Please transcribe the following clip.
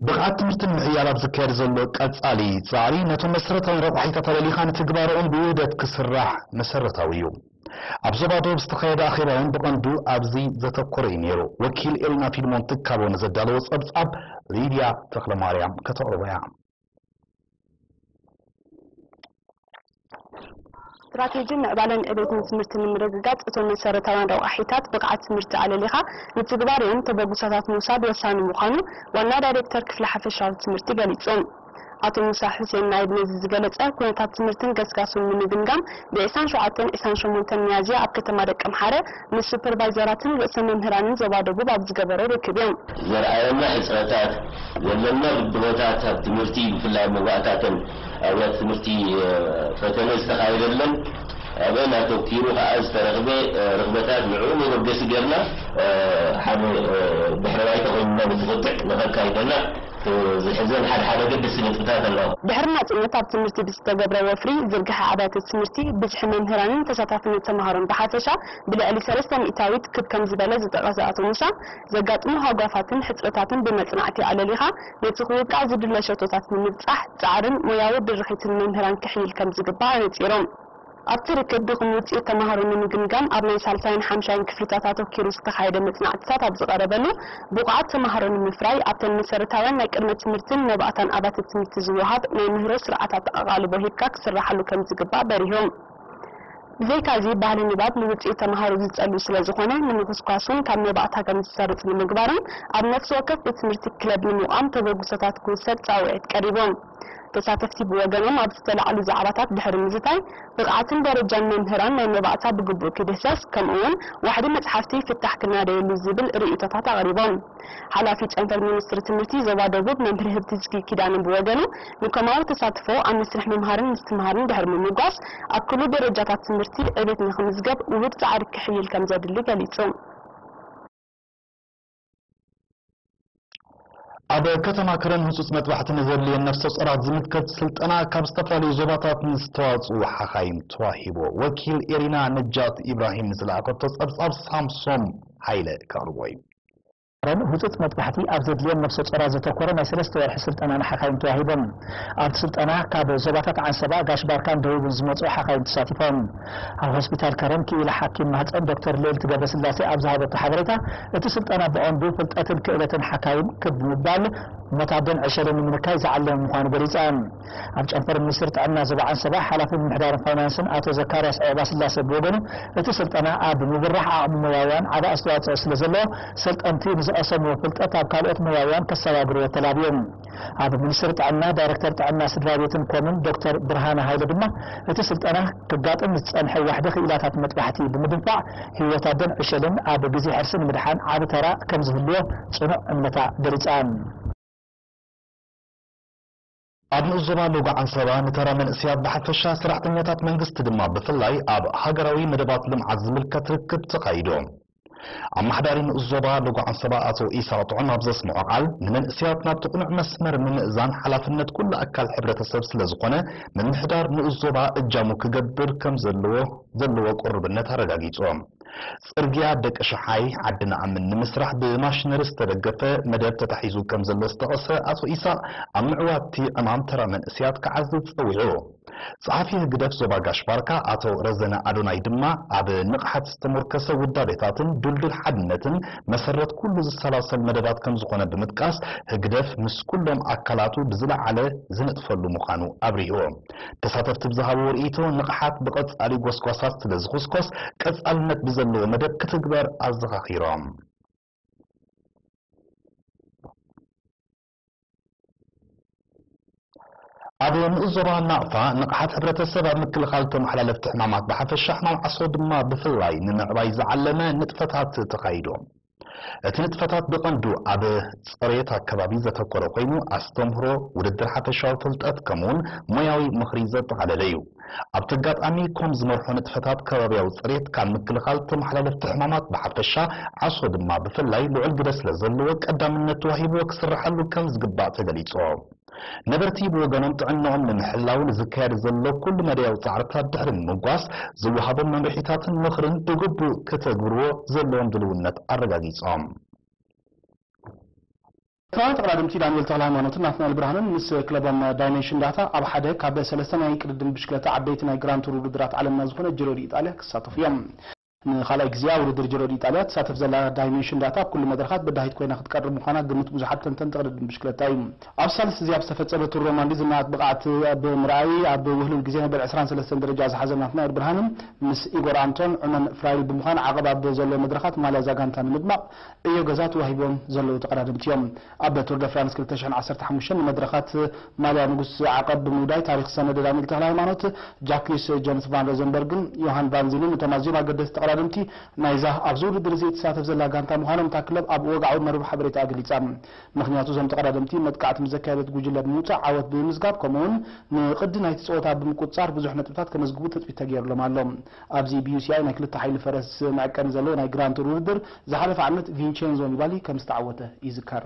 ብቕዓት ትምህርቲ ንምሕያል ኣብ ዝካየድ ዘሎ ቀጻሊ ጻዕሪ፣ ነቶም መሰረታውያን ረቋሒታት ኣለሊኻ ንትግባረኦም ብውህደት ክስራሕ መሰረታዊ እዩ። ኣብ ዞባ ደቡብ ዝተኻየደ ኣኼባ እውን ብቐንዱ ኣብዚ ዘተኮረ እዩ ነይሩ። ወኪል ኤልና ፊልሞን ትካቦ ንዘዳለዎ ጸብጻብ ሊድያ ተኽለማርያም ከተቕርቦ እያ። ስትራቴጂ ምዕባለን ዕቤትን ትምህርቲ ንምርግጋጽ፣ እቶም መሰረታውያን ረቋሒታት ብቕዓት ትምህርቲ ኣለሊኻ ንትግባር እዮም ተበግሶታት ምውሳድ ወሳኒ ምዃኑ ዋና ዳይሬክተር ክፍሊ ሓፈሻዊ ትምህርቲ ገሊጹ። ኣቶ ሙሳ ሑሴን ናይብ ነዚ ዝገለጸ፣ ኩነታት ትምህርትን ገስጋሱን ንምግምጋም ብ27 28 ሚያዝያ ኣብ ከተማ ደቀምሓረ ምስ ሱፐርቫይዘራትን ርእሰ መምህራንን ዞባ ደቡብ ኣብ ዝገበሮ ርክብ እዮም። ዘርኣየና ሕጽረታት፣ ዘለና ብድሆታት ኣብ ትምህርቲ፣ ብፍላይ ኣብ መባእታተን ኣብያተ ትምህርቲ፣ እ፣ ፈተነ ዝተኻየደለን ኣብአን ኣተኩሩ ከኣ ዝተረኽበ፣ እ፣ ርኽበታት ንዕኡ መበገሲ ጌርና፣ እ፣ ሓደ፣ እ፣ ድሕረ ባይታ ኮይንና ነቲ ክትዕ ንኸካይደና፣ እ፣ ዝሕዘን ሓደ ሓደ ኣገደስቲ ነጥብታት ኣለዋ። ድሕሪ ናጽነት ኣብ ትምህርቲ ብዝተገብረ ወፍሪ፣ ዝርግሐ ኣብያተ ትምህርቲ፣ ብዝሒ መምህራንን ተሳታፍነት ተማሃሮን ብሓፈሻ ብልዕሊ ሰለስተ ሚእታዊት ክብ ከም ዝበለ ዝጠቐሰ ኣቶ ሙሳ፣ ዘጋጥሙ ሃጓፋትን ሕጽረታትን ብመጽናዕቲ ኣለሊኻ ነቲ ክውቃዕ ዝድለ ሸቶታት ንምብጻሕ ጻዕርን ሞያዊ ድርኺትን መምህራን ክሕይል ከም ዝግባእ ኣነጺሮም። ኣብቲ ርክብ ድኹም ውጽኢት ተማሃሮ ንምግምጋም ኣብ ናይ ሳልሳይን ሓምሻይን ክፍልታት ኣተኪሩ ዝተኻየደ መጽናዕትታት ኣብ ዝቐረበሉ፣ ብቑዓት ተማሃሮ ንምፍራይ ኣብተን መሰረታውያን ናይ ቅድመ ትምህርትን መባእታን ኣብያተ ትምህርቲ ዝወሃብ ናይ ምህሮ ስርዓት ኣጠቓቓልቦ ሂብካ ክስራሓሉ ከም ዝግባእ በሪሆም። ብዘይካዚ፣ ባህሊ ንባብ ንውጽኢት ተማሃሮ ዝጸሉ ስለ ዝኾነ፣ ንምኹስኳሱን ካብ መባእታ ከም ዝሰርጽ ንምግባርን ኣብ ነፍሲ ወከፍ ቤት ትምህርቲ ክለብ ንምቋም ተበግሶታት ክውሰድ ጻውዒት ቀሪቦም። ተሳተፍቲ ብወገኖም ኣብ ዝተላዕሉ ዛዕባታት ድሕሪ ምዝታይ፣ ብቕዓትን ደረጃን መምህራን ናይ መባእታ ብግቡእ ክድህሰስ፣ ከምኡ'ውን ዋሕዲ መጽሓፍቲ ፍታሕ ክናደየሉ ዝብል ርእይቶታት ኣቕሪቦም። ሓላፊ ጨንፈር ሚኒስትሪ ትምህርቲ ዞባ ደቡብ መምህር ህብትዝጊ ኪዳነ ብወገኑ፣ ንከማዊ ተሳትፎ ኣብ መስርሕ ምምሃርን ምስትምሃርን ድሕሪ ምምጓስ፣ ኣብ ኩሉ ደረጃታት ትምህርቲ ዕቤት ንኽምዝገብ ውሁድ ጻዕሪ ክሕይል ከም ዘድሊ ገሊጹ። ኣብ ከተማ ከረን ህጹጽ መጥባሕቲ ንዘድልየን ነፍሰ ጾራት ዝምልከት ስልጠና ካብ ዝተፈላለዩ ዞባታት ንዝተዋጽኡ ሓኻይም ተዋሂቡ። ወኪል ኤሪና ነጃት ኢብራሂም ዝለኣኸቶ ጸብጻብ ሳምሶም ሃይለ ከቕርቦ እዩ። ከረን ህጹጽ መጥባሕቲ ኣብ ዘድልየን ነፍሰ ጾራት ዘተኮረ ናይ ሰለስተ ወርሒ ስልጠና ንሓኻይም ተዋሂቦም። ኣብቲ ስልጠና ካብ ዞባታት ዓንሰባ፣ ጋሽ ባርካን ደቡብን ዝመጹ ሓኻይም ተሳቲፎም። ኣብ ሆስፒታል ከረን ክኢላ ሓኪም ማህጸን ዶክተር ልእልቲ ገብረስላሴ ኣብ ዝሃበቶ ሓበሬታ፣ እቲ ስልጠና ብቐንዱ ፍልጠትን ክእለትን ሓካይም ክብ ብምባል ሞት ኣደን ዕሸልን ንምንካይ ዝዓለመ ምዃኑ ገሊጻ። ኣብ ጨንፈር ሚኒስትሪ ጥዕና ዞባ ዓንሰባ ሓላፊ ምምሕዳርን ፋይናንስን ኣቶ ዘካርያስ ዑቕባስላሴ ብወገኑ፣ እቲ ስልጠና ኣብ ምብራሕ ዓቕሚ ሞያውያን ዓቢ ኣስተዋጽኦ ስለ ዘለዎ፣ ሰልጠንቲ ንዝቐሰምዎ ፍልጠት ኣብ ካልኦት ሞያውያን ከሰጋግርዎ ተላብዮም። ኣብ ሚኒስትሪ ጥዕና ዳይሬክተር ጥዕና ስድራ ቤትን ኮምን ዶክተር ብርሃነ ሃይለ ድማ፣ እቲ ስልጠና ክጋጥም ንዝጸንሐ ዋሕዲ ክኢላታት መጥባሕቲ ብምድንፋዕ፣ ህይወት ኣደን ዕሸልን ኣብ ግዜ ሕርሲ ንምድሓን ዓቢ ተራ ከም ዝህልዎ ጽኑዕ እምነታ ገሊጻ። ኣብ ንኡስ ዞባ ሎጎ ዓንሰባ ንተራ መንእሰያት ብሓፈሻ፣ ሰራሕተኛታት መንግስቲ ድማ ብፍላይ ኣብ ሃገራዊ መደባት ልምዓት ዝምልከት ርክብ ተኻይዱ። ኣመሓዳሪ ንኡስ ዞባ ሎጎ ዓንሰባ ኣቶ ኢሳቕ ጥዑም ኣብ ዘስምዖ ቃል፣ ንመንእሰያት ናብቲ ቅኑዕ መስመር ንምእዛን ሓላፍነት ኩሉ ኣካል ሕብረተሰብ ስለ ዝኾነ፣ ምምሕዳር ንኡስ ዞባ እጃሙ ክገብር ከም ዘለዎ፣ ዘለዎ ቅሩብነት ኣረጋጊጹ። ጽርግያ ደቂ ሽሓይ ዓዲ ንኣምን ንምስራሕ ብማሽነሪ ዝተደገፈ መደብ ተታሒዙ ከም ዘሎ ዝጠቐሰ ኣቶ ኢሳቕ፣ ኣብ ምዕዋትቲ ዕማም ተራ መንእሰያት ክዓዝዝ ጸዊዑ። ጸሓፊ ህግደፍ ዞባ ጋሽ ባርካ ኣቶ ረዘነ ኣዶናይ ድማ፣ ኣብ ንቕሓት ዝተሞርከሰ ውዳቤታትን ድልዱል ሓድነትን መሰረት ኩሉ ዝሰላሰል መደባት ከም ዝኾነ ብምጥቃስ፣ ህግደፍ ምስ ኩሎም ኣካላቱ ብዝለዓለ ዝነጥፈሉ ምዃኑ ኣብሪሁ። ተሳተፍቲ ብዝሃብዎ ርእይቶ፣ ንቕሓት ብቐጻሊ ጎስጓሳት ስለ ዝኹስኮስ፣ ቀጻልነት ብዘለዎ መደብ ክትግበር ኣዘኻኺሮም። ኣብ ንኡስ ዞባ ናቕፋ፣ ንቕሓት ሕብረተሰብ ኣብ ምክልኻል ተመሓላለፍቲ ሕማማት ብሓፈሻ፣ ሕማም ዓሶ ድማ ብፍላይ ንምዕባይ ዝዓለመ ንጥፈታት ተኻይዱ። እቲ ንጥፈታት ብቐንዱ ኣብ ጽሬት ኣከባቢ ዘተኮረ ኮይኑ፣ ኣስተምህሮ፣ ውድድር ሓፈሻዊ ፍልጠት፣ ከምኡውን ሞያዊ ምኽሪ ዘጠቓለለ እዩ። ኣብቲ ኣጋጣሚ፣ ኮም ዝመርሖ ንጥፈታት ከባብያዊ ጽሬት ካብ ምክልኻል ተመሓላለፍቲ ሕማማት ብሓፈሻ፣ ዓሶ ድማ ብፍላይ ልዑል ግደ ስለ ዘለዎ፣ ቀዳምነት ተዋሂብዎ ክስርሓሉ ከም ዝግባእ ተገሊጹ። ነበርቲ ብወገኖም፣ ጥዕናኦም ንምሕላው ንዝካየድ ዘሎ ኩሉ መዳያዊ ጻዕርታት ድሕሪ ምምጓስ፣ ዝወሃቦም መምርሒታትን ምኽርን ብግቡእ ከተግብርዎ ዘለዎም ድልውነት ኣረጋጊጾም። ኤርትራውያን ተቐዳደምቲ ዳንኤል ተኽለሃይማኖትን ናትናኤል ብርሃንን ምስ ክለቦም ዳይሜንሽን ዳታ ኣብ ሓደ ካብ ሰለስተ ናይ ቅድድም ብሽክለታ ዓበይቲ ናይ ግራንድ ቱር ውድድራት ዓለምና ዝኾነ ጂሮ ዲ ኢጣልያ ክሳተፉ እዮም። ንኻልኣይ ግዜኣ ውድድር ጂሮ ዲ ኢጣልያ ትሳተፍ ዘላ ዳይሜንሽን ዳታ ኣብ ኩሉ መድረኻት በዳሂት ኮይና ክትቀርብ ምዃና ግምት ብዙሓት ተንተንቲ ቅድድም ብሽክለታ እዩ። ኣብ ሳልስቲ እዚኣ ኣብ ዝተፈጸመ ቱር ሮማንዲ ዝናኣት ብቕዓት ብምርኣይ ኣብ ውህሉል ግዜ ነበር ዕስራን ሰለስተን ደረጃ ዝሓዘ ናትናኤል ብርሃንን ምስ ኢጎር ኣንቶን ዑመን ፍራይል ብምዃን ዓቐብ ኣብ ዘለዎ መድረኻት ማልያ እዛ ጋንታ ንምድማቕ ዕዮ ገዛ ተዋሂቦም ዘለዉ ተቐዳደምቲ እዮም። ኣብ ቱር ደ ፍራንስ ክልተ ሽሕን ዓሰርተ ሓሙሽተን ንመድረኻት ማልያ ንጉስ ዓቐብ ብምውዳይ ታሪኽ ዝሰነደ ዳንኤል ተኽለ ሃይማኖት፣ ጃክዩስ ጀምስ ቫን ሮዘንበርግን ዮሃን ቫን ዚልን እቶም ኣዝዮም ኣገደስቲ ተቐዳደምቲ ናይዛ ኣብዚ ውድድር እዚ እትሳተፍ ዘላ ጋንታ ምዃኖም እታ ክለብ ኣብ ወግዓዊ መርበብ ሓበሬታ ኣገሊጻ። ምኽንያቱ እዞም ተቐዳደምቲ መጥቃዕቲ ምስ ዘካየደት ጉጅለ ብምውጻእ ዓወት ብምምዝጋብ ከምኡውን ንቕዲ ናይቲ ጸወታ ብምቁጽጻር ብዙሕ ነጥብታት ከመዝግቡ ትጽቢት ተገይርሎም ኣሎ። ኣብዚ ብ ዩ ሲ ኣይ ናይ ክልተ ሓይሊ ፈረስ መዐቀኒ ዘለዎ ናይ ግራንድ ቱር ውድድር ዝሓለፈ ዓመት ቪንቼንዞ ኒባሊ ከም ዝተዓወተ ይዝከር።